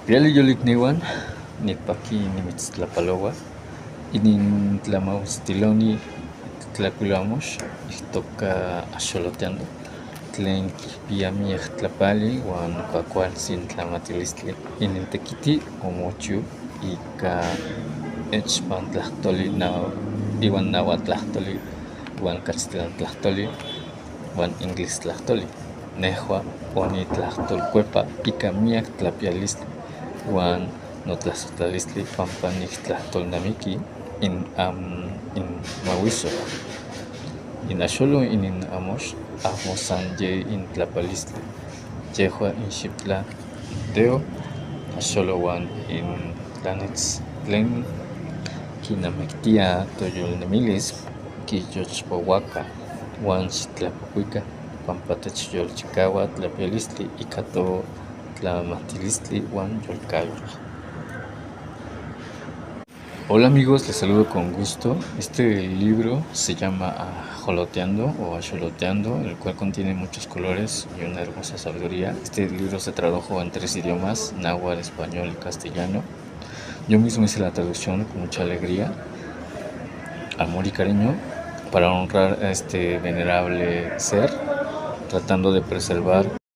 Xicpiali yolicnihuan, nipaqui nimitztlapalohua. Inin tlamahuistiloni tlahcuiloamox itoca Axoloteando, tlen quipia miyac tlapali huan cuacualtzin tlamatilistli. Inin tequiti omochiu ica echpantlahtoli ihuan nahuatlahtoli huan castellano huan inglés tlahtoli. Nejua onitlajtolcuepa ica miyac tlapialistli huan notlasohtlalistli pampa nictlajtolnamiqui in in mahuiso. In axolo inin amox amo san ye in tlapalistli, yehua in xiptla Teo, axolo huan in tlanetz tlen quinamictia toyolnemilis quiyochpohuaca huan xitlapocuica pampa techyolchicahua tlapialistli ica totlamatilistli huan yolcayotl. Hola, amigos, les saludo con gusto. Este libro se llama Ajoloteando o Axoloteando, el cual contiene muchos colores y una hermosa sabiduría. Este libro se tradujo en tres idiomas, náhuatl, español y castellano. Yo mismo hice la traducción con mucha alegría, amor y cariño para honrar a este venerable ser, tratando de preservar